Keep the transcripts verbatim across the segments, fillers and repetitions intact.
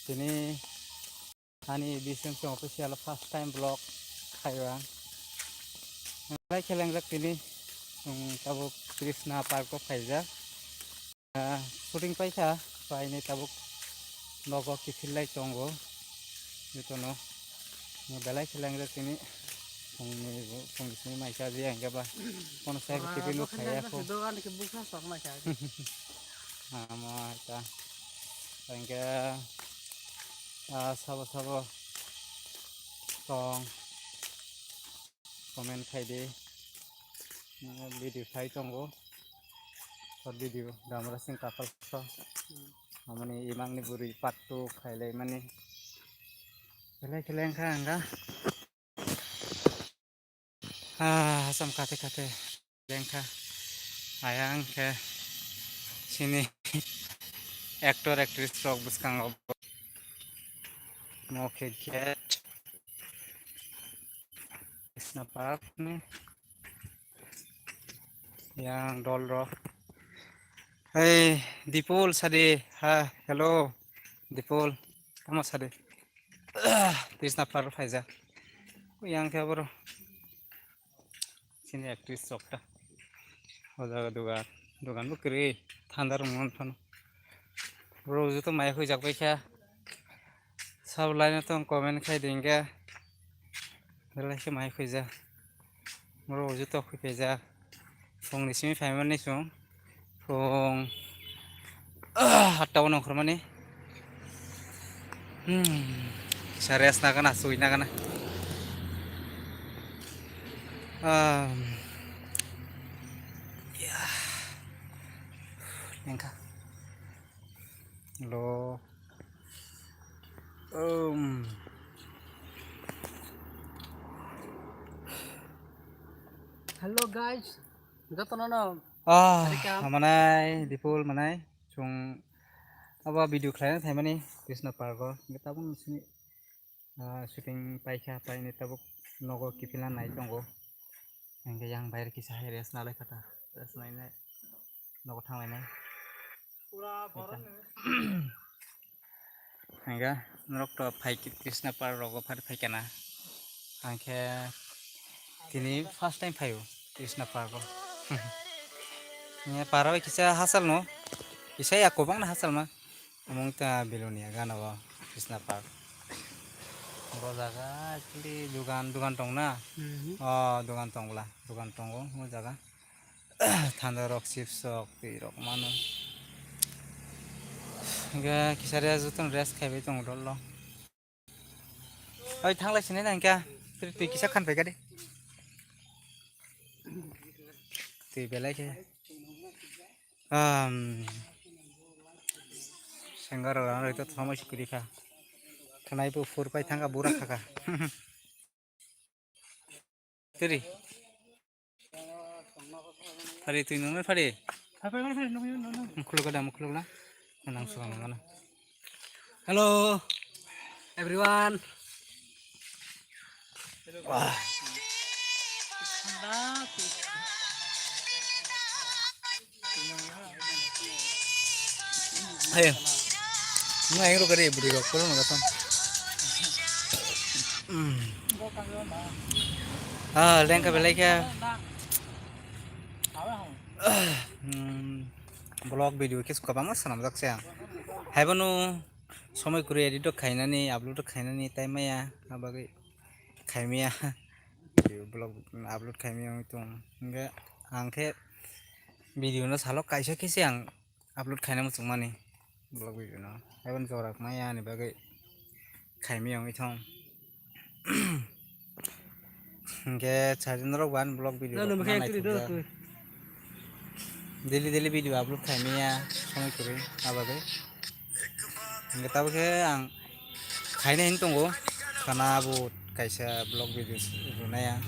Tini ani Bising Song official first time vlog khaio ang. Belai khe lengjak tini, um, tabuk Krishna Park o khaijak. Ah, shooting paikha, painai tabuk nogo kiphillai tongo. Jotono belai khe lengjak tini. Phungni, phungni simi maikha je ang ba kono sai tiffin bo khaiya kho. Dogan ke bukha sok maikha. Ama ta. Hingke, ah, sabo sabo tong comment khai di. Video khai tongo. Short video, Damra Singh Kakalsa. Amoni imangni bwrwi part two khailai mani. Belai khe lengkha ang ga. Ah, asam kate kate lengkha. Ayang khe sini actor actress rok bwskango mo khe gate Krishna Park ni yang dol rok. Hey, Dipul sadi. Ha, hello. Dipul, tamo sadi. Krishna Park phaijak. Yang khe aboro. Sini actress rok ta. O jaga dugan, dugan bo kwrwi. Thanda rok man phano. Bro, joto maya khoi jak bai kha. Sab line tong comment khai ding khe. Belai khe maya khoi jak. Bro, joto khoi phai jak. Phungni simi phaimani chwng. Phung, ah, atta o nongkhormani. Hmm. Kisa rest nagana, sui nagana. Um, ya. Lengkha. Hello. Um. Hello guys. Jotono no. Ah, Welcome. Manai, Dipul manai. Chung abo video khlaina thaimani Krishna Park o. Hingke tabuk sini, ah, shooting paikha, paini tabuk nogo kiphilna nai tongo. Hingke yang bayar kisa hai rest nalai kha ta. Rest nainai nogo thanglainai. Pura boron. Hingke norok to phai Krishna Park rogo phari phaikana. Hingke tini first time phaio Krishna Park o. Nge paro kisa hachal no, kisa ya kwbangna hachal ma. Among ta Belonia gana o Krishna Park. Bo jaga actually dugan, dugan tong na? Mhm. O dugan tong bwla, dugan tongo o jaga. Thanda rok, chips rok, twi rok mano. Hingke kisa rest, jotono rest khaibai tongo dol o. Oi, thanglai sini na hingke. Twi, twi kisa khan pai kadi. Twi belai khe. Um, sengaro rang roi to thomai sikiri kha. Khnai bo phur pai thangka bura khaka. Tiri. Phari twi nungni phari. Mukhulok da, mukhulok da. Nang suka mangana. Hello, everyone. Wah. Ayo. Nung aing ro kari budi rok, kono nung kasam. Hmm. Ah, lengkha belai kha. Hmm. Vlog video khe kwbangma swnamjak se ang. Haibono somoi kwrwi edit rok khainani, upload rok khainani tai maya, abagwi khaimaya. Video vlog upload khaimaya wngwi tongo. Hingkhe ang khe video no salo kaisa khe se ang upload khaina muchungmani vlog video no. Haibono jora maya ni bagwi khaimaya wngwi thong. Hingke charjon rok ban vlog video rok nang nang khe nai actually thokjak. Daily daily video upload khaimaya somoi kwrwi abagwi. Hingke tabuk khe ang khaina hin tongo. Kana bo kaisa vlog video rwnai ang.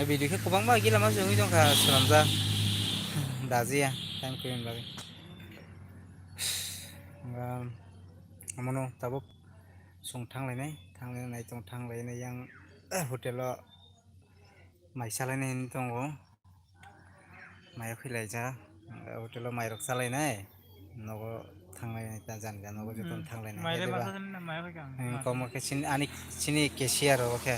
Video khe kwbangma gila ma se wngwi tongkha swnamjak. Dajiya time kwrwini bagwi. Hingke amono tabuk. Chwng thanglainai, thanglainai tong thanglainai yang hotel o mai chalainai hinwi tongo. Mai o khilaijak, hotel o mai rok chalainai, nogo Thanglainai ta jan jan nogo joto Hmm. thanglainai. Maire Hede ba? Masa jan na maire ka. Hmm, komo khe chini, ani chini cashier rogo khe.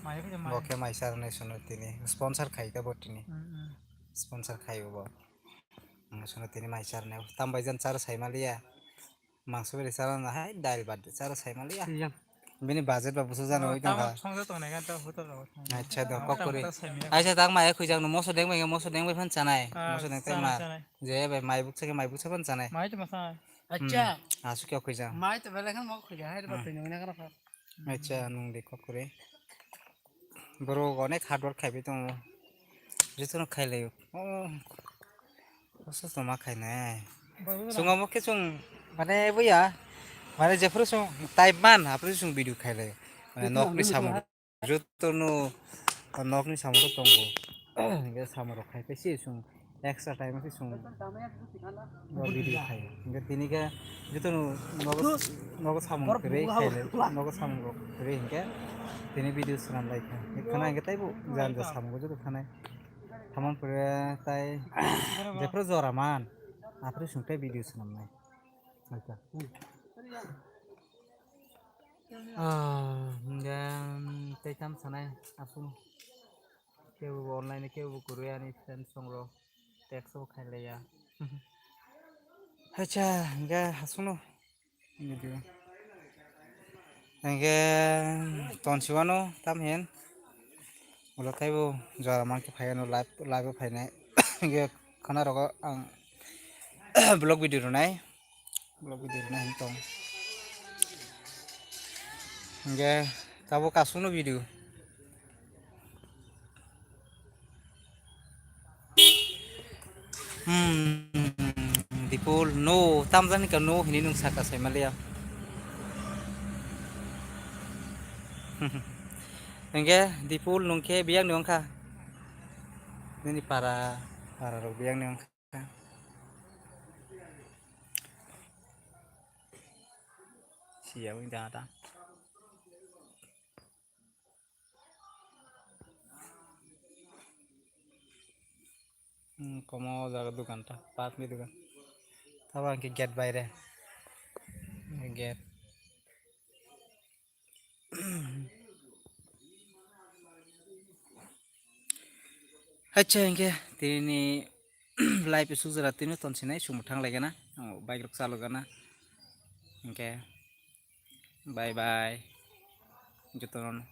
Maire ka Bo maire. Khe maisa rwnai sono tini. Sponsor khai ta bo tini. Hmm, hmm. Sponsor khai bo. Hmm, sono tini maisa rwnai. Tam bai jan chara sai maliya. Mangso beri chara na hai, dail bad chara sai maliya. Iya. Bini budget ba busu jana Oh, oi tamo tongkha. Songja tongnai kan to hotel rogo thang. Acha do, Tamo kok kore. Tamo sai maliya. Acha tang mai khujang no moso deng bai, moso deng bai phan chanai. Ah, Moso deng chanai, ma. Chanai. Je bai mai buksa khe mai buksa phan chanai. Mai to masa. Acha. Hmm. Asu khe khujang. Mai to bele khan mo khujang hai ba Hmm. tini na kara. Acha nung de kok kore. Borok onek hard work khaiwi tongo. Jotono khailaio. Oh. Kosto tongma khainai. Chwng omo khe chwng mane buya. Mane jephuru chwng time man, aphuru chwng video khailaio. Mane nokni samung. Jotono nokni samung tongo. Hingke samung rok khai khe se chwng. Extra time khe chwng bo video khai. Hingke tini khe joto no nogo, nogo samung kwrwi khai le, nogo samung rok kwrwi hingke tini video swnam lai kha. Khana hingke taibo janja samung joto khanai. Tamo pore tai jephru jora man, aphuru chwng tei video swnam nai. Acha. Ah, hingke tei tam sanai aswk. Kebo bo online, kebo bo kwrwi ani friends song rok. Text bo khailaiya. Hacha, hingke hasuno. Video. Hingke tonsiwano tam hin. Ulo taibo jora mankhe phaiano live, live o phainai. Hingke khana rogo ang vlog video rwnai. Vlog video rwnai hin tong. Hingke tabuk aswkno video. Hmm, Dipul, no, tamjani ka no hini nung saka sai maliya. Hingke Dipul nung khe biyang ni wngkha. Nini para, para rok biyang ni wngkha. Siya wng jaga ta. Hmm, komo o jaga dukan ta, park ni dukan. Tabo hingke gate baire. Gate. Hacha hingke tini live sujara tini tonsinai sumo thang lai gana. Bike rok chalo gana. Hingke bye bye. Jotono.